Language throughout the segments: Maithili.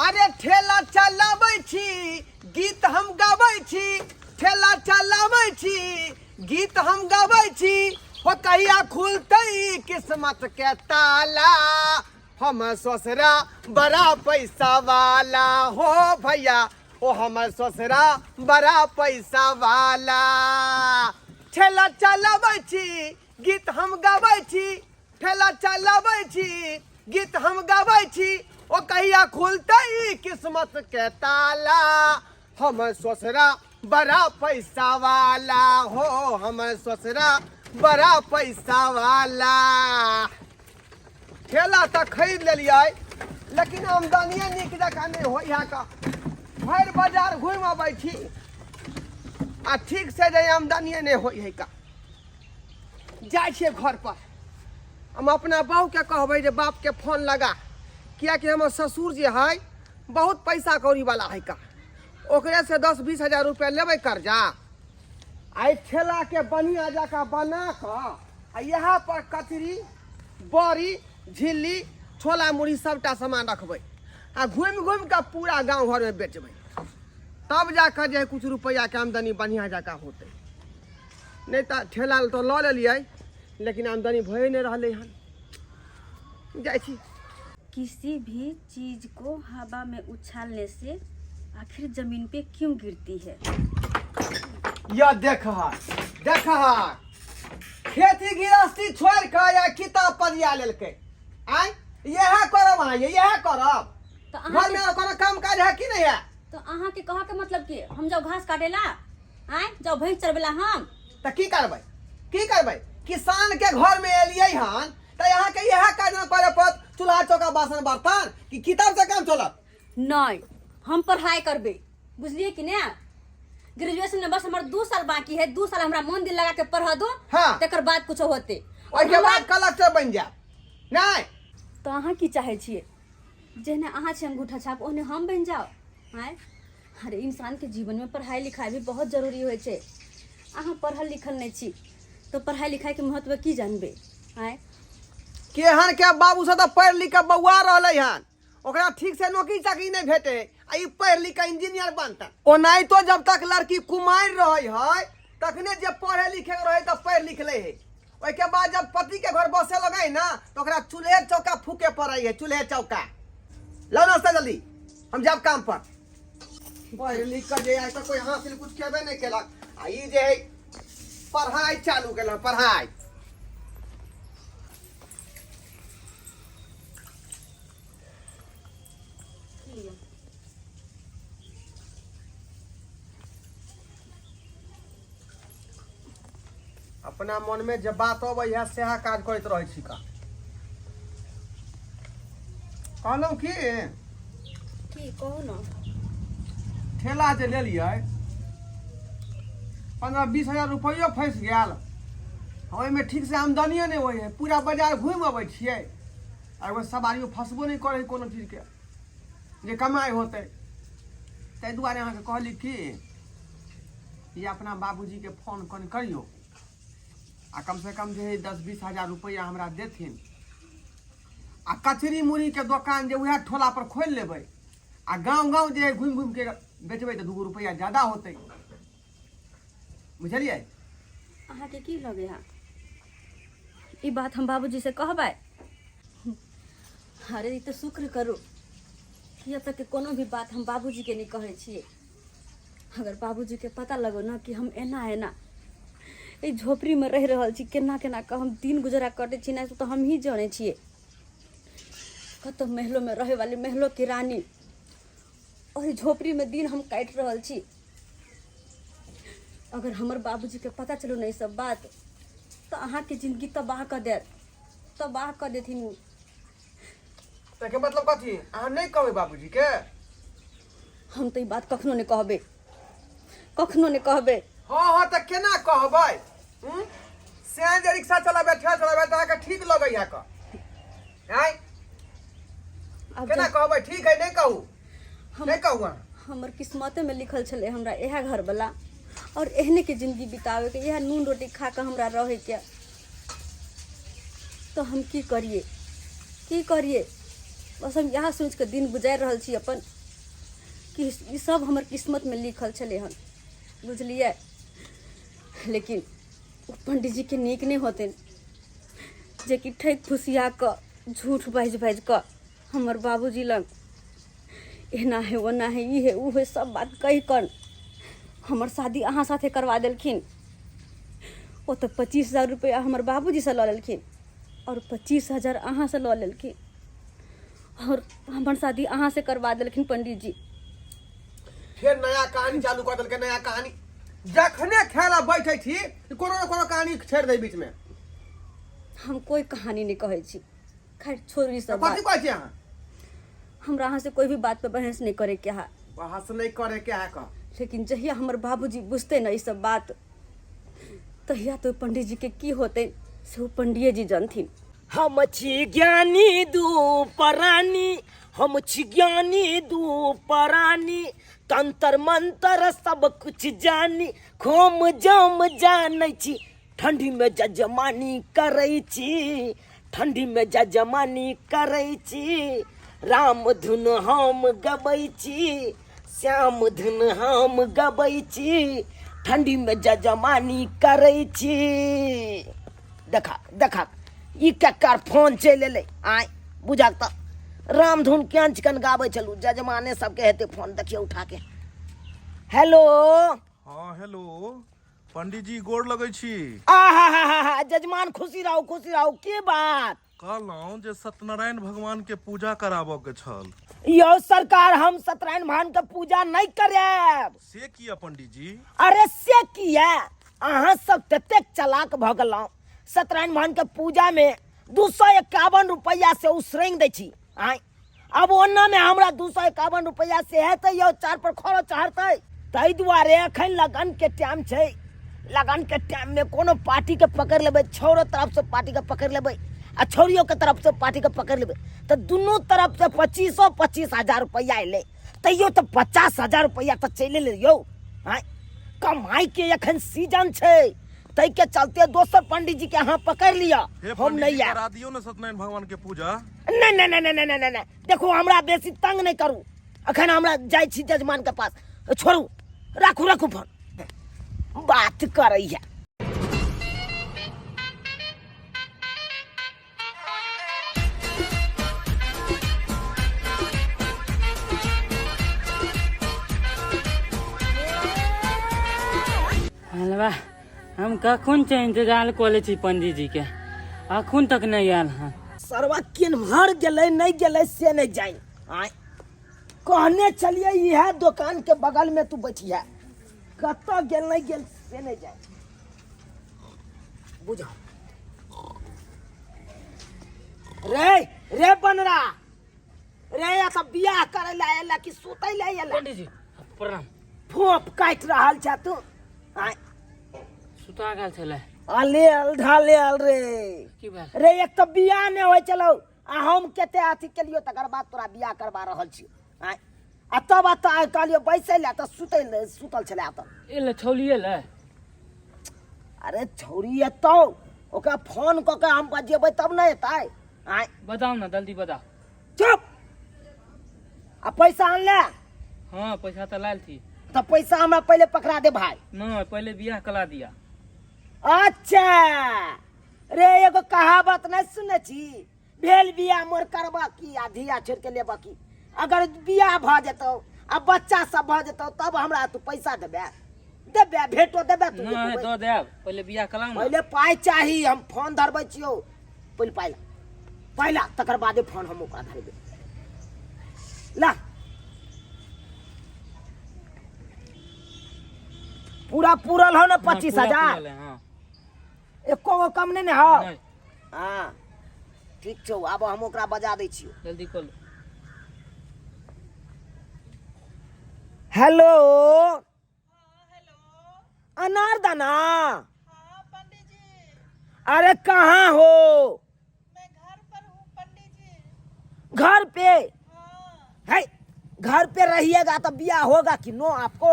अरे ठेला चलाबै छी गीत हम गाबै छी, ठेला चलाबै छी गीत हम गाबै छी, हो कहिया खुलतै किस्मत के ताला, हम ससुरा बड़ा पैसा वाला, हो भैया ओ हमर ससुरा बड़ा पैसा वाला। ठेला चलाबै छी गीत हम गाबै छी, ठेला चलाबै छी गीत हम गाबै छी, ओ कहिया खुलतै किस्मत के ताला, हम ससुरा बड़ा पैसा वाला, हो हम ससुरा बड़ा पैसा वाला। ठेला तऽ खरीद लेलियै लेकिन आमदनिए नीक जकाँ नहि होइ है का, भरि बाजार घुमि अबै छी आ ठीक से जे आमदनिए नहि होइ है का। जाइ छियै घर पर, हम अपना बाबूके कहबै जे बापके फोन लगा, किएकि हमर ससुर जे है बहुत पैसा कौड़ी वाला है का, ओकरे से 10-20 हजार रुपया लेबै कर्जा, आ ठेलाके बढ़िआँ जकाँ बना कऽ आ इएह पर कचरी बड़ी झिल्ली छोला मुढ़ी सबटा सामान रखबै आ घुमि घुमि कऽ पूरा गाँव घरमे बेचबै, तब जाकऽ जे कुछ रुपैआके आमदनी बढ़िआँ जकाँ होतै। नहि तऽ ठेला तऽ लऽ लेलियै लेकिन आमदनी भए नहि रहलै हन। जाइ छी। किसी भी चीज को हवा में उछालने से आखिर जमीन पे क्यों गिरती है? या देख हा, देख हा, खेती गृहस्थी छोड़ कऽ या किताब पढ़िया लेलकै। आय इएह करब अहाँ, इएह करब। तो घर अहाँ में कोनो काम काज है कि नहीं है? तो अहाँ के कह के मतलब कि हम जाओ घास काटेला, आय जाओ भैंस चरबेला हम? तऽ की करबै, की करबै? किसान के घर में एलियै हन तऽ यहाँ के इएह काज न करे पड़त, चूल्हा चौका बासन बर्तन, कि किताब से काम चलत? नहीं, हम पढ़ाई करबे, बुझलिए कि ने? ग्रेजुएशन में बस हमर 2 साल बाकी है, 2 साल हमरा मन दिल लगा के पढ़ा दो। हाँ। तकर बाद कुछ होते। ओहिके बाद कलेक्टर बन जायब। नहीं तो अहाँ की चाहे छियै? जेहने अहाँ छी अंगूठा छाप ओहने हम बनि जाओ? आँय, अरे इंसान के जीवन में पढ़ाई लिखाई भी बहुत जरूरी होइ छै। अहाँ पढ़ल लिखल नहीं छी तो पढ़ाई लिखाई के महत्व की जानबे? आँय, केहन के बाबू सब तऽ पढ़ि लिख कऽ बौआ रहलै हन, ओकरा ठीक से नौकरी चाकरी नहीं भेटे आ ई पढ़ि लिख कऽ इंजीनियर बनता। ओनाहितो जब तक लड़की कुमारि रहै है तखने जे पढ़े लिखे के रहै तऽ पढ़ि लिख लै है, ओहिके बाद जब पति के घर बसे लगै ना तऽ ओकरा चूल्हे चौका फूके पड़ै है, चूल्हे चौका। लाओ नाश्ता जल्दी, हम जाब काम पर। पढ़ि लिख कऽ जे आइ तक कोई हासिल कुछ केबे नहीं केलक आ ई जे है पढ़ाई चालू केलक पढ़ाई। अपना मन में जे बात अबै है सएह काज करैत रहै छी। का कहलहुँ की की कहू ने? ठेला जे लेलियै 15-20 हजार रुपैयो फँसि गेल, ओहिमे ठीक से आमदनिए नहि होइ है, पूरा बाजार घुमि अबै छियै आ एगो सवारियो फँसबो नहि करै है कोनो चीजके जे कमाइ होतै। ताहि दुआरे अहाँके कहली कि ई अपना बाबूजीके फोन कनि करियौ आ कमसँ कम जे है 10-20 हजार रुपैआ हमरा देथिन आ कचरी मुरहीके दोकान जे उएह ठोला पर खोलि लेबै आ गाँव गाँव जे घुमि घुमिके बेचबै तऽ 2 रुपैआ ज्यादा होतै, बुझलियै? अहाँके की लगै है ई बात हम बाबूजी से कहबै? अरे ई तऽ शुक्र करू कि अब तक कोनो भी बात हम बाबूजीके नहि कहै छियै। अगर बाबूजीके पता लगो ना कि हम एना एना एहि झोपड़ीमे रहि रहल छी, केना केना कऽ हम दिन गुजरा कटै छी ने, तऽ हमही जानै छियै। कतौ महलोमे रहै वाली महलोके रानी ओहि झोपड़ीमे दिन हम काटि रहल छी। अगर हमर बाबूजीके पता चलू ने ई सब बात तऽ अहाँके जिंदगी तबाह कऽ देत, तबाह कऽ देथिन ओ। ताहिके मतलब कथी अहाँ नहि कहबै बाबूजीके? हम तऽ ई बात कखनो नहि कहबै, कखनो नहि कहबै। हँ हँ, तऽ केना कहबै? हूँ? से जे रिक्शा चलाबै ठेला चलाबै तऽ अहाँके ठीक लगैया कऽ? आँय, आब केना जब कहबै? ठीक है, नहि कहू, हम नहि कहू अहाँ। हमर किस्मतेमे लिखल छलै हमरा इएह घरवला और एहने के जिंदगी बिताबैके, इएह नून रोटी खा कऽ हमरा रहैके, तऽ हम की करिए, की करिए? बस हम इएह सोचि कऽ दिन गुजारि रहल छी अपन कि ई सब हमर किस्मतमे लिखल छलै हन बुझलियै लेकिन ओ पंडीजीके नीक नहि होतनि जेकि ठकि फुसिया कऽ झूठ बाजि बाजि कऽ हमर बाबूजी लग एना है ओना है ई है ओ है सब बात कहि कऽ हमर शादी अहाँ साथे करवा देलखिन ओ तऽ 25,000 रुपैआ हमर बाबूजीसँ लऽ लेलखिन आओर 25,000 अहाँसँ लऽ लेलखिन आओर हमर शादी अहाँसँ करवा देलखिन पंडीजी। फेर नया कहानी चालू कर देलकै नया कहानी। जखने खाय ला बैठे छी कोनो ने कोनो कहानी छेड़ दै बीच में। हम कोई कहानी नहीं कहै छी, खैर छोड़ू ई सब कथी बात। कहै छी अहाँ? हमरा अहाँ से कोई भी बात पे बहस नहीं करे के है। बहस नहीं करे के है का? लेकिन जहिया हमर बाबूजी बुझते न ई सब बात तहिया तो पंडित जी के की होते से ओ पंडिये जी जानथिन। हम छी ज्ञानी दू परानी, हम छी ज्ञानी दू परानी, तंत्र मंत्र सब कुछ जानी, खोम जम जानै छी, ठंडी में जजमानी करै छी, ठंडी में जजमानी करै छी, राम धुन हम गबै छी, श्याम धुन हम गबै छी, ठंडी में जजमानी करै छी। देखा देखा ई ककर फोन चलि एलै? आय बुझक तऽ रामधुन केहन चिकन गाबै छलू, जजमाने सबके हेतै फोन। देखियौ उठा के। हेलो। हाँ हेलो पंडीजी, गोर लगै छी। आहा जजमान, खुशी रहू खुशी रहू। के बात? कहलहुँ जे सत्यनारायण भगवान के पूजा कराबऽ के छल। यौ सरकार, हम सत्यनारायण भगवान के पूजा नहीं करायब। से किया पंडीजी? अरे से किया, अहाँ सब ततेक चलाक भऽ गेलहुँ। सत्यनारायण भगवान के पूजा में 251 रुपैआ से उसरंग दै छी। आँय अब ओना में हमरा 251 रुपैआ से हेतै यौ, चार पर खरो चढ़तै। ताहि दुआरे एखन लगन के टाइम छै, लगन के टाइम में कोनो पार्टी के पकड़ लेबै, छौरो तरफ से पार्टी के पकड़ लेबै आ छौड़ियो के तरफ से पार्टी के पकड़ लेबै तऽ दुनू तरफ से पच्चीसो पच्चीस हजार रुपैआ एलै, तैयो तऽ 50,000 रुपैआ तऽ चलि एलै यौ। आँय कमाई के एखन सीजन छै, ताहि के चलते दोसर पंडीजी के अहाँ पकड़ लिअ, हे हम पंडीजी नहि आयब। करा दियौ ने सत्यनारायण भगवान के पूजा। नहीं नहीं नहीं नहीं नहीं नहीं, देखो हमरा बेसी तंग नहीं करू, अखन हमरा जाइ छी जजमान के पास। छोड़ू, राखू राखू फोन, बात करैया। हलवा हम कखन से इंतजार कऽ लै छी पंडीजी के, अखन तक नहि आयल हन। सरवा केम्हर गेलै नहि गेलै से नहि जानि। आँय कहने छलियै इएह दोकान के बगल में तू बैठिया, कतऽ गेल नहि गेल से नहि जानि। बुझा रे रे बनरा रे, या सब बियाह करे ला आयल कि सुतै ला आयल? पंडीजी प्रणाम। फोप काटि रहल छ तू? आँय सुता गेल छलै। अलेल ढलेल रे। की भेल रे? एक तऽ बियाह नहि होइ छलौ आ हम कते अथी केलियो तकर बाद तोरा बियाह करवा रहल छियौ। आँय आ तब एतऽ कहलियो बैसै लए तऽ सुतै लए सुतल छलै एतऽ। एलै छौली एलै? अरे छौरी एतौ, ओकरा फोन कऽ के हम बजेबै तब ने एतै। आँय बताउ ने, जल्दी बताउ। चुप। आ पैसा आनले? हाँ पैसा तऽ लायल थी। तऽ पैसा हमरा पहिले पकड़ा दे भाई। नहीं पहले बियाह करा दिया। अच्छा रे, एगो कहावत नहीं सुने छी, भेल बियाह मोर करबा की आ धिया छोड़ के लेबा की। अगर बियाह भऽ जेतौ आ बच्चा सब भऽ जेतौ तब हमरा तू पैसा देबे देबे, भेटो देबे तू? नहीं दऽ देब, पहले बियाह कराउ ने। पहिले पाइ चाही। हम फोन धरबै छियौ, पहिले पाइ ला, पाइ ला, तकर बादे फोन हम ओकरा धरबै। ला पूरा पूरल हो ने? हाँ, पच्चीस पूरा हजार पूरल है, हाँ। एको गो कम नहि ने हौ? नहीं। हाँ ठीक छौ, आब हम ओकरा बजा दै छियौ। जल्दी कऽ लो। हेलो अनारदाना। अरे कहाँ हो? मैं घर पर हूँ पंडित जी। घर पे? हाँ। है घर पे रहिएगा तो बियाह होगा कि नो आपको?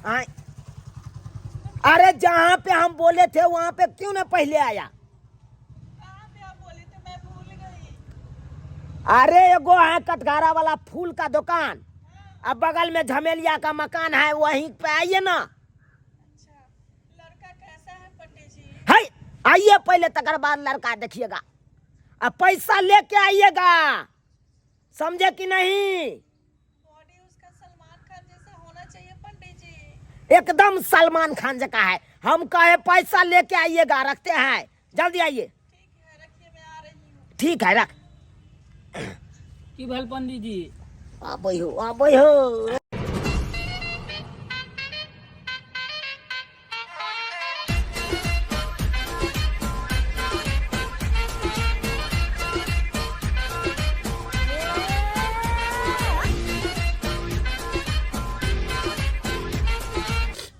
आए अरे जहाँ पे हम बोले थे वहाँ पे क्यों ना पहले आया? कहाँ पे आप बोले थे, मैं भूल गई। अरे एगो है कटघारा वाला फूल का दुकान, अब बगल में झमेलिया का मकान है, वहीं पे आइए ना। अच्छा, लड़का कैसा है पंडित जी? है, आइए पहले, तकर बाद लड़का देखिएगा। अब पैसा लेके आइएगा, समझे कि नहीं? बॉडी उसका सलमान खान जैसा होना चाहिए पंडित जी। एकदम सलमान खान जका है। हम कहे पैसा लेके आइएगा, रखते हैं, जल्दी आइए। ठीक है, रखिए, मैं आ रही हूँ। ठीक है, रख। की भेल पंडित जी? आबै हो, आबै हो।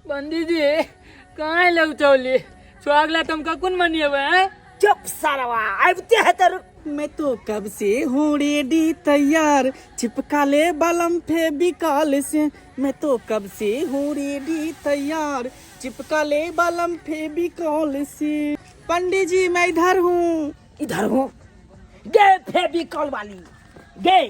पंडित जी कहाँ लग चौली सुहागला तुम कखन मनिएबै हैं? चुप सारवा, आबिते है तर। मैं तो कब से हूँ रेडी तैयार, चिपका ले बलम फेविकॉल से। मैं तो कब से हूँ रेडी तैयार, चिपका ले बलम फेविकॉल से। पंडित जी मैं इधर हूँ। इधर हूँ गे फेविकॉल वाली गे,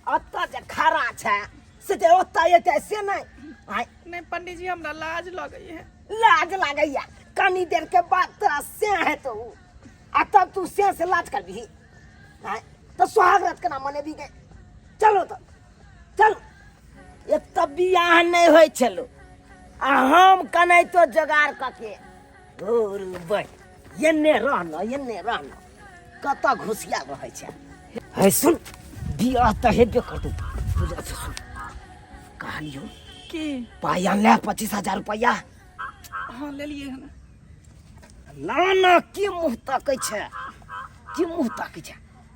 अतऽ जे खड़ा छै से जे ओतऽ एतै से नहि। आँय? नहीं पंडित जी, हमरा लाज लगै है। लाज लागैया? कनी देर के बाद तोरा से हेतौ आ तब तू से से लाज करबिही? आँय, तऽ सोहाग रात केना मनेबी गे? चलो तऽ चल। एक तऽ बियाह नहि होइ छलो आ हम कनाइतो जोगाड़ कऽ के घुरबै। एन्ने रहन, एन्ने रहन, कतऽ घुसिया रहै छै। है सुन, बियाह तऽ हेबे करतौ। बुझल छै? सुन, कहलियौ की? पाइ आनले 25,000 रुपैआ? हाँ, लेलिए हन। ना ना, की मुँह तकै छै, की मुँह तकै छै?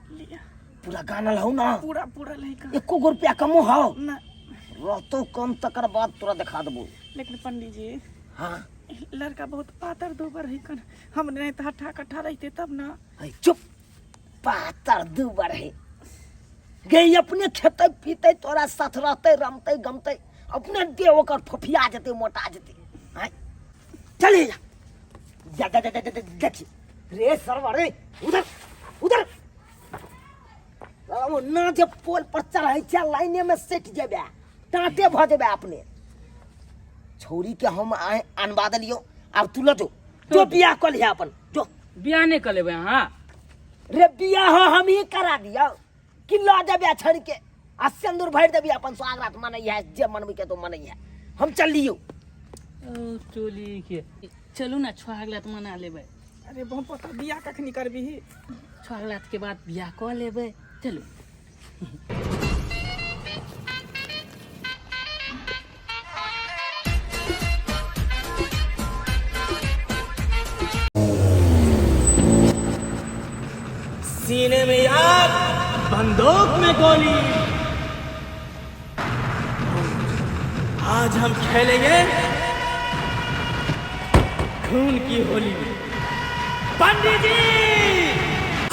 लिअ। पूरा गानल हौ ना? पूरा पूरा लैका। एको गो रुपया कमो हौ? ना। रहतौ कम, तकर बाद तोरा देखा देबो। लेकिन पंडित जी, हाँ, लड़का बहुत पातर दुबर है कन, हम नहीं तो हट्ठा कट्ठा रहते तब ना। है चुप, पातर दुबर है गे, अपने खेतै पीतै, तोरा साथ रहतै, रमतै गमतै, अपने देह ओकर फोफिया जेतै, मोटा जेतै। आँय, चले जा जा जा जा जा जा। देखी रे सरवा रे, उधर उधर। ओ ना जे पोल पर चढ़ै छै, लाइने में सटि जेबै, टाँटे भऽ जेबै अपने। छौरी के हम आइ अनबा देलियौ, आब तू लऽ जो, जो बियाह कऽ लिहे अपन, जो। बियाह नहि कऽ लेबै अहाँ? रे, बियाह हम ही करा दियौ कि लऽ जेबै छड़ के आ सिन्दूर भरि देबी, अपन सुहाग रात मनैहे, जे मनबै के तो मनैहे। हम चल लियौ। ओ चोली के, चलू ने, सुहाग रात मना लेबै। अरे बहुत पता, बियाह कखनी करबी? सुहाग रात के बाद बियाह कऽ लेबै, चलू। सीने में यार बंदूक में गोली, आज हम खेलेंगे खून की होली। पंडित जी!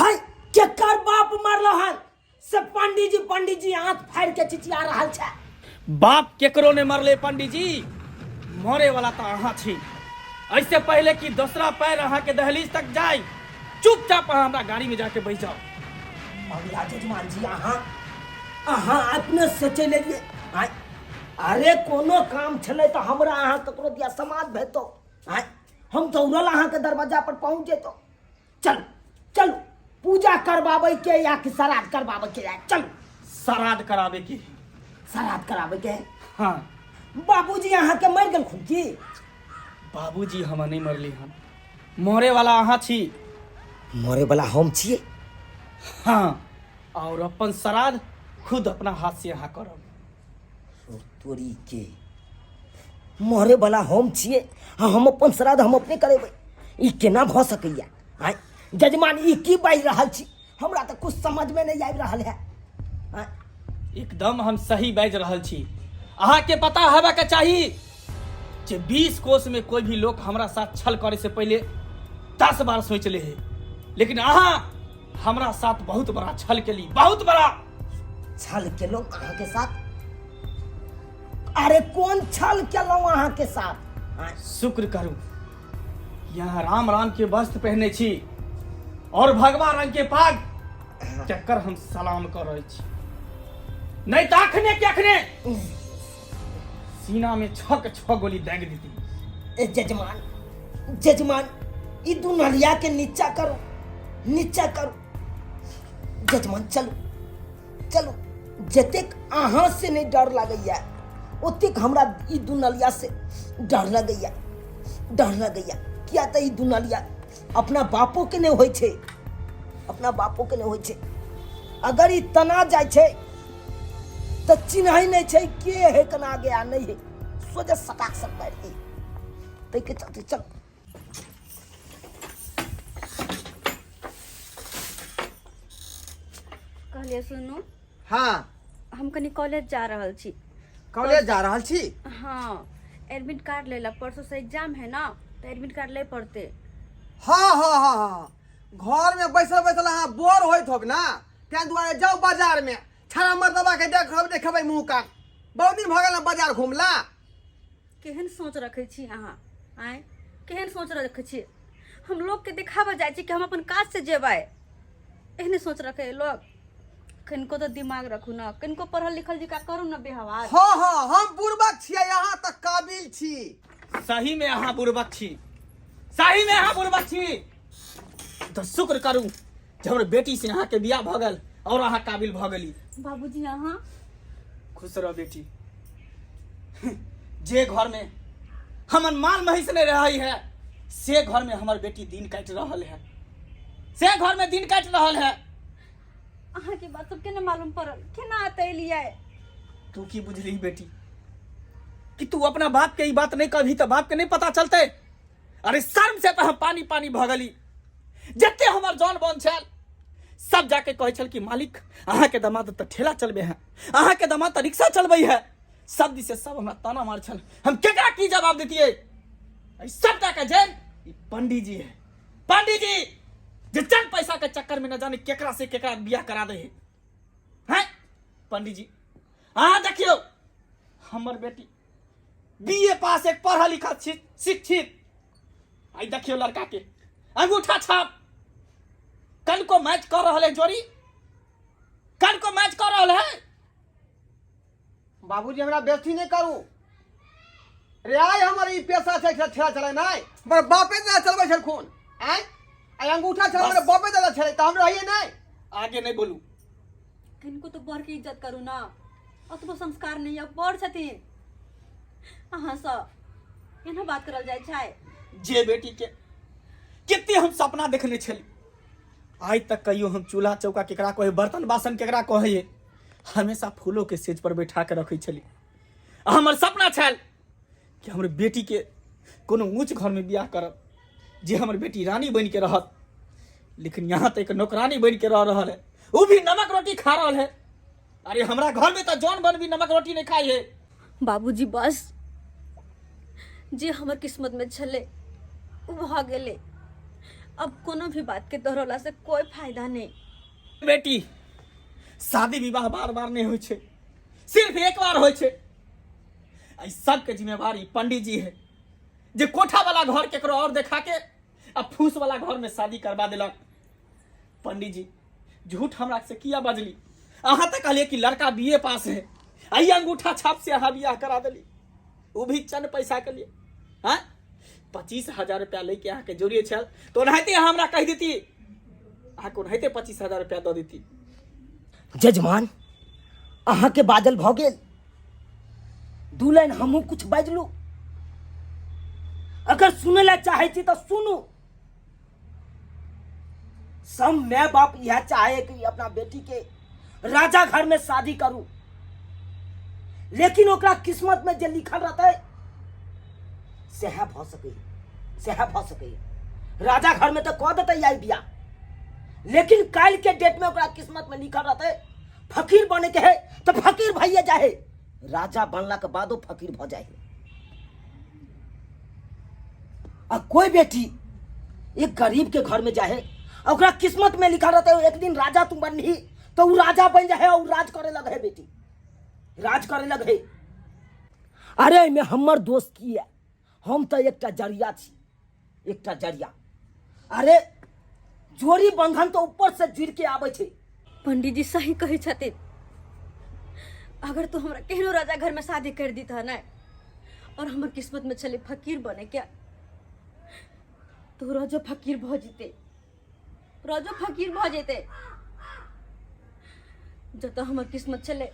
है, केकर बाप मरलो हन से पंडीजी पंडीजी आंख फाड़ि के चिचिया रहल छै? बाप केकरो ने मरले पंडित जी, मरे वाला तो अहाँ छी। ऐसे पहले कि दूसरा पैर अहाँ के दहलीज तक जाए, चुपचाप अहाँ हमरा गाड़ी में जाके बैठ जाओ। अगला जजमान जी, अहाँ अहाँ अपने से चलि एलियै? आँय, अरे कोनो काम छलै तऽ हमरा अहाँ ककरो दिया समाज भेटतो। आँय, हम दौड़ल अहाँके दरवाजा पर पहुँच जैतहुँ। चलू चलू, पूजा करबाबै के या कि श्राद्ध करबाबै के? या चलू। श्राद्ध कराबे के। श्राद्ध कराबै के? हाँ। बाबूजी अहाँके मरि गेलखुन की? बाबूजी हम नहीं मरली हन, मरे वाला अहाँ छी। मरे वाला हम छियै? हाँ, और अपन श्राद्ध खुद अपना हाथ से अहाँ करब। ओ तोरी के, मरे वाला हम छियै आ हम अपन श्राद्ध हम अपने करेबै, ई केना भऽ सकैया? आँय जजमान, ई की बाजि रहल छी? हमरा तऽ कुछ समझमे नहि आबि रहल है। आँय? एकदम हम सही बाजि रहल छी। अहाँके पता हेबाक चाही जे 20 कोस में कोई भी लोग हमरा साथ छल करे से पहले 10 बार सोच ले है, लेकिन अहाँ हमरा साथ बहुत बड़ा छल केली, बहुत बड़ा छल केलहुँ अहाँके साथ? अरे कोन छल केलहुँ अहाँके साथ? आँय? शुक्र करू यहाँ राम राम के वस्त्र पहने छी और भगवा रंग के पाग। तकर हम सलाम करै छी, नहीं तऽ अखने के अखने सीना में छह के छह गोली दागि देती। ए जजमान, जजमान, ई दू नलिया के नीचा करू, नीचा करू जजमान। चलू चलू। जतेक अहाँ से नहीं डर लगैया ओतेक हमरा ई दू नलिया से डर लगैया, डर लगैया। किया तऽ ई दू नलिया अपना बापो के नहीं होइ छै, अपना बापो के नहीं होइ छै। अगर ई तना जाइ छै तऽ चिन्है नहि छै के है, केना गया नहीं है, सोझे सटाक से मारि दी। ताहिके चलते चल। कहलियै सुनू। हाँ। हम कनी कॉलेज जा रहल छी। कॉलेज जा रहल छी? हाँ, एडमिट कार्ड ले ला, परसों से एग्जाम है ना, तो एडमिट कार्ड ले पड़ते। हाँ हाँ हाँ हाँ, घर में बैसल बैसल अहाँ बोर होइत होब ना, ताहि दुआरे जाउ बाजार में, छाड़ा मर्दबा के देखब, देखेबै मुँह कान। बहुत दिन भऽ गेल ने बाजार घुमला। केहन सोच रखै छी अहाँ आँय, केहन सोच रखै छी? हम लोकके देखाबऽ जाइ छी कि हम अपन काज से जेबै? एहने सोच रखै लोक? कनिको तऽ दिमाग रखू ने, कनिको पढ़ल लिखल जकाँ करू ने व्यवहार। हाँ हाँ, हम बुड़बक छियै, अहाँ तऽ काबिल छी। सही में अहाँ बुड़बक छी, सही में अहाँ बुड़बक छी। तऽ शुक्र करू जे हमर बेटी से अहाँके बियाह भऽ गेल और अहाँ काबिल भऽ गेली। बाबूजी अहाँ खुश रह बेटी। जे घर में हमर माल महिष नहीं रही है से घर में हमर बेटी दिन काटि रहल है, से घर में दिन काटि रहल है। अहाँके बात सब केना मालूम पड़ल, केना एतऽ एलियै? तू की बुझली बेटी कि तू अपना बाप के ई बात नहीं कभी तो बाप के नहीं पता चलते? अरे शर्म से तो हम पानी पानी भऽ गेली। जते हमर जौन बन छल सब जाके कहै छल कि मालिक अहाँके दमाद तऽ ठेला चलबे है, अहाँके दमाद तऽ रिक्शा चलबै है। सब दिस से सब हमरा ताना मार छल। हम केकरा की जवाब देतियै? एहि सबटा के जैन ई पंडीजी है, पंडीजी जे चंद पैसा के चक्कर में न जाने केकरा से केकरा बियाह करा दे है। हैं पंडीजी अहाँ देखियौ हमर बेटी बीए पास एक पढ़ल लिखल शिक्षित, आई देखियो लड़का के अंगूठा छाप कनको मैच कर रहल है, जोड़ी कनको मैच कर रहल है। बाबूजी हमरा बेइज्जती नहीं करू रे, आइ हमर ई पेशा छै ठेला चलेनाइ, हमर बापे दादा चलबै छलखुन। आँय आइ अंगूठा छाप हमर बापे दादा छलै तऽ हम रहियै नहि। आगे नहीं बोलू। किनको तो बड़ के इज्जत करू ना, ओतबो संस्कार नहीं है, बड़ छथिन अहाँ सब, एना बात करल जाइ छै? जे बेटी के कते हम सपना देखने छली, आइ तक कहियो हम चूल्हा चौका केकरा कहै, बर्तन बासन केकरा कहै, हमेशा फूलो के सेज पर बैठा के रखै छली। आ हमर सपना छल कि हमर बेटी के कोनो ऊँच घर में बियाह करब, जे हमर बेटी रानी बन के रहत। लेकिन यहाँ तक नौकरानी बन के रह रहल है, वो भी नमक रोटी खा रहल है। अरे हमरा घर में तो जौन बन भी नमक रोटी नहीं खाई है। बाबूजी बस जे हमर किस्मत में छले उ भऽ गेलै, अब कोनो भी बात के दोहरौला से कोई फायदा नहीं। बेटी शादी विवाह बार बार नहीं होइ छै, सिर्फ एक बार होइ छै। एहि सबके जिम्मेवारी पंडित जी है जे कोठा वाला घर केकरो और देखा के आ फूस वाला घर में शादी करवा देलक। पंडित जी झूठ हमरा से किया बजली? अहाँ तऽ कहलिए कि लड़का बी ए पास है, आई अंगूठा छाप से अहाँ बियाह करा देली, वो भी चंद पैसा के लिए। हाँ 25,000 रुपया लेके अहाँके जोड़िए छल तो ओनाहिते अहाँ हमरा कहि देती, अहाँके ओनाहिते 25,000 रुपया दऽ देती। जजमान अहाँके बाजल भऽ गेल, दू लाइन हमहूँ कुछ बाजलू। अगर सुनै लए चाहै छी तऽ सुनू। सब my बाप यह चाहे कि अपना बेटी के राजा घर में शादी करू, लेकिन ओकरा किस्मत में जे लिखल रहते सएह भऽ सकैए, सएह भऽ सकैए। राजा घर में तऽ कऽ देतै आई बियाह, लेकिन काल्हि के डेट में ओकरा किस्मत में लिखल रहते फकीर बने के है तो फकीर भइए जाए, राजा बनला के बादो फकीर भऽ जाए। आ कोई बेटी एक गरीब के घर में जाए आ ओकरा किस्मत में लिखा रहता है एक दिन राजा तुम बनही तो उ राजा बन जाए और राज करे लगे है, बेटी राज करे लगे है। अरे एहिमे हमर दोस्त की है, हम तो एकटा जरिया छी, एकटा जरिया। अरे जोड़ी बंधन तो ऊपर से जुड़ के आबै छै। पंडित जी सही कहै छथिन। अगर तू हमरा केहनो राजा घर में शादी कर दी था ना, और हमर किस्मत में छले फकीर बने के, तो रोजो फकीर भ जीते, रोजो फकीर भ जेते। जतऽ हमर किस्मत छलै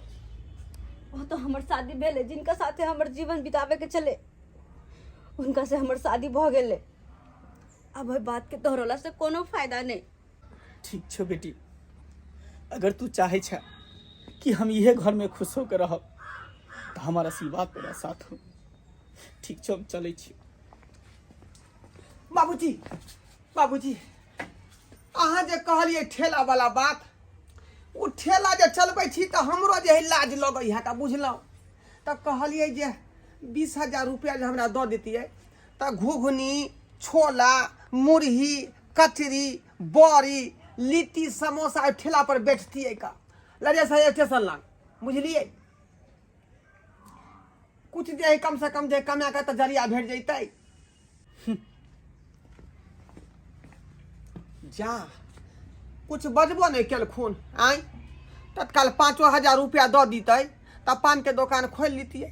ओतऽ हमर शादी भेलै, जिनका साथे हमर जीवन बिताबे के छलै हुनका से हमर शादी भऽ गेलै। आब ओहि बात के दोहरौला से कोनो फायदा नहि। ठीक छौ बेटी, अगर तू चाहे छ कि हम इहे घर में खुश होकर रहब तो हमारा आशीर्वाद तोरा साथ हो। ठीक छौ, हम चलै छी। बाबूजी, बाबूजी, अहाँ जे कहलियै ठेला वाला बात, ओ ठेला जे चलबै छी तऽ हमरो जे है लाज लगै है तऽ बुझलहुँ। तऽ कहलियै जे 20,000 रुपया जे हमरा दऽ दैतियै तऽ घुघनी, छोला, मुरही, कचरी, बड़ी, लिट्टी, समोसा ओहि ठेला पर बेचतियै का लड़िया स्टेशन लग, बुझलियै? कुछ जे है कम से कम जे कमा के तऽ जरिया भेट जैतै। जा कुछ बजबो नहि केलखुन। आँय, तत्काल 5,000 रुपया दऽ दितै तऽ पानके दोकान खोलि लितियै।